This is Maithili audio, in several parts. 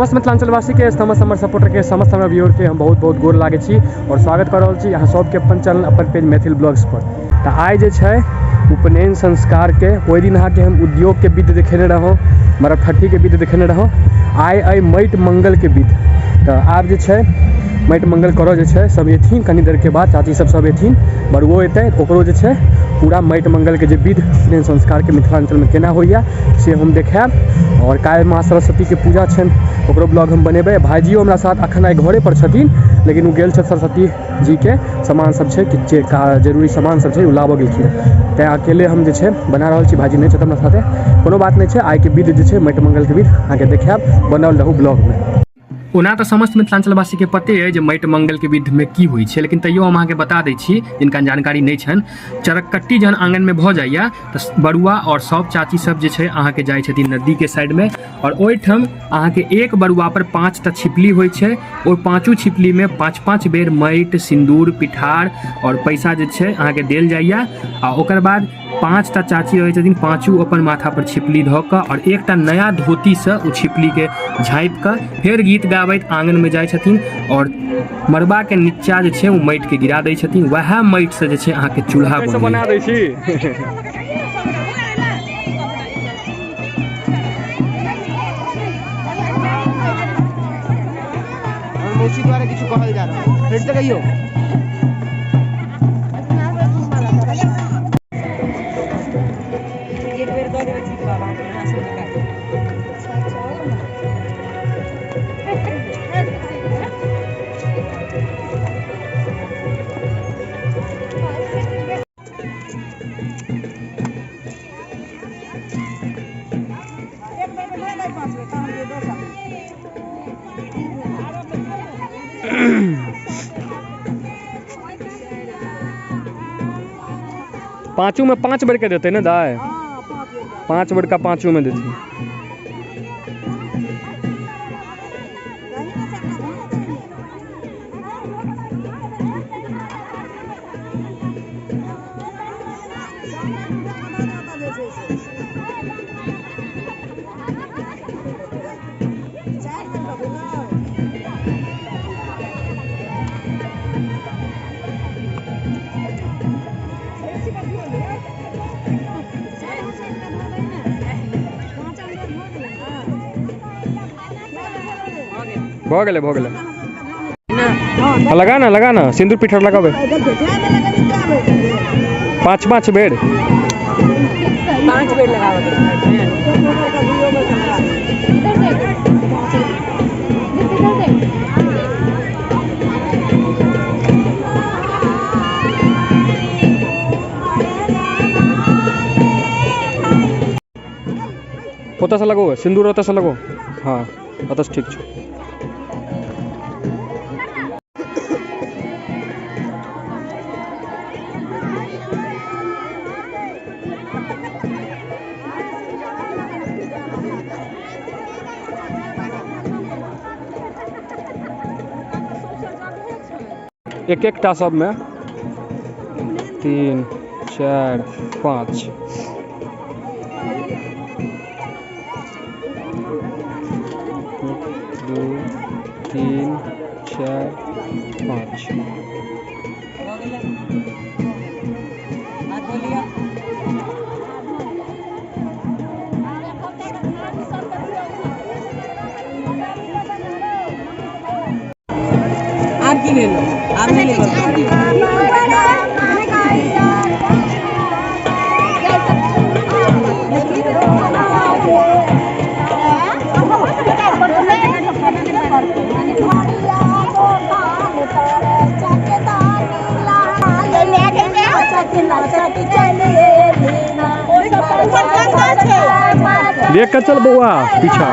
समस्त मिथिलांचलवासी के, समस्त हमर सपोर्टर के, समस्त हमर व्यूअर के हम बहुत बहुत गोर लागै छी और स्वागत कर रहल छी अहाँ सबके अपन चैनल अपन पेज मैथिल ब्लॉग्स पर। तऽ आइ जे छै उपनयन संस्कार के ओहि दिन अहाँके हम उद्योग के विध देखेने रहौं, मरबठट्ठी के विध देखेने रहौं। आइ अइ माटि मंगल के विध। तऽ आब जे छै माटि मंगल करऽ जे छै सब एथिन कनी देर के बाद, चाची सब सब एथिन, बड़ुओ एतै, ओकरो जे छै पूरा माटि मंगल के जे विध उपनयन संस्कार के मिथिलांचल में केना होइया से हम देखायब। और काल्हि माँ सरस्वती के पूजा छनि, ओकरो ब्लॉग हम बनेबै। भाइजियो हमरा साथ अखन आइ घरे पर छथिन, लेकिन ओ गेल छथि सरस्वती जी के सामान सब छै, किछु जे जरूरी सामान सब छै ओ लाबऽ गेलखिन, तैं अकेले हम जे छै बना रहल छी, भाइजी नहि छथि हमरा साथे। कोनो बात नहि छै, आइके विध जे छै माटि मंगल के विध अहाँके देखायब, बनल रहू ब्लॉग में। ओना तऽ समस्त मिथिलांचलवासी के पते अइ जे माटि मंगल के विध में की होइ छै, लेकिन तैयो हम अहाँके बता दै छी जिनका जानकारी नहि छनि। चरकट्टी जहन आंगन में भऽ जाइया तऽ बरुआ और सब चाची सब जे छै अहाँके जाइ छथिन नदी के साइड में, और ओहिठाम अहाँके एक बरुआ पर 5टा छिपली होइ छै। ओहि 5 छिपली में 5-5 बेर माटि, सिन्दूर, पिठार और पैसा जे छै अहाँके देल जाइया। आ ओकर बाद 5टा चाची रहै छथिन, 5 अपन माथा पर छिपली धऽ कऽ और एकटा नया धोतीसँ ओ छिपलीके झाँपि कऽ फेर गीत गाबैत आँगनमे जाइ छथिन और मड़बाके नीचा जे छै ओ माटिके गिरा दै छथिन। वएह माटिसँ जे छै अहाँके चूल्हा बना दै छी। मौसी द्वारा किछु कहल जा रहल, फेर से कहियौ। पाँचू में 5 बेर के देते ना दाय, 5 बेर का पाँचू में देते। भऽ गेलै, भऽ गेलै। लगा ना, लगा ना, सिंदूर पिठार लगाबे। 5-5 बेर। 5 बेर लगाबे। ओतऽ से लगो सिंदूर, ओतऽ से लगो। हाँ ओतऽ से ठीक छौ। एक एकटा सब में 3 4 5। 2 3 4 5। आप की ले लो, आप नहीं ले लो। देख के चल बौआ पीछा।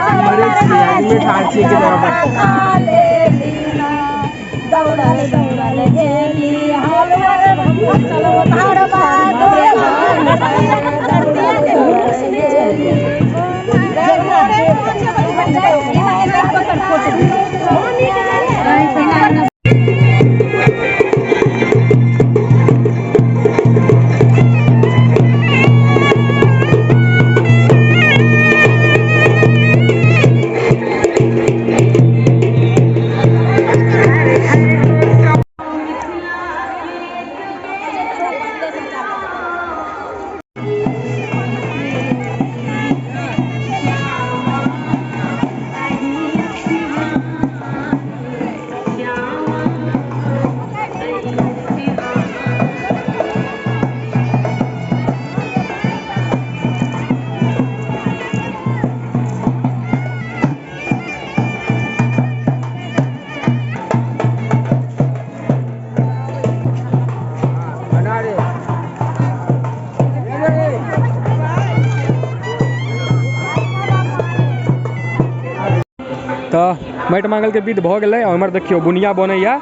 माटि मांगलके विध भऽ गेलै। आओर इम्हर देखियौ बुनिया बनैया,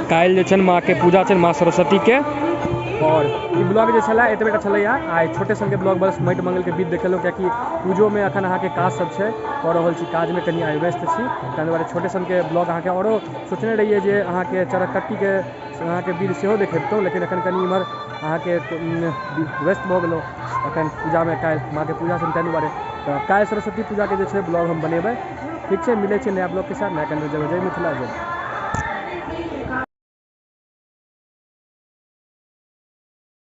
काल्हि जे छनि माँके पूजा छनि, माँ सरस्वतीके। और ई ब्लॉग जे छलै एतबे टा छलैया। आइ छोटे सनके ब्लॉग बस माटि मंगलके विध देखेलहुँ, कियाकि पूजोमे एखन अहाँके काज सब छै, कऽ रहल छी, काजमे कनि आइ व्यस्त छी, ताहि दुआरे छोटे सनके ब्लॉग अहाँके। औरो सोचने रहियै जे अहाँके चरकट्टीके अहाँके विध सेहो देखेबतहुँ, लेकिन एखन कनि इम्हर अहाँके व्यस्त भऽ गेलहुँ एखन पूजामे, काल्हि माँके पूजा छनि ताहि दुआरे। तऽ काल्हि सरस्वती पूजाके जे छै ब्लॉग हम बनेबै। ठीक छै, मिलै छै नया ब्लॉगके साथ नया कंटेंट। जय मिथिला, जय।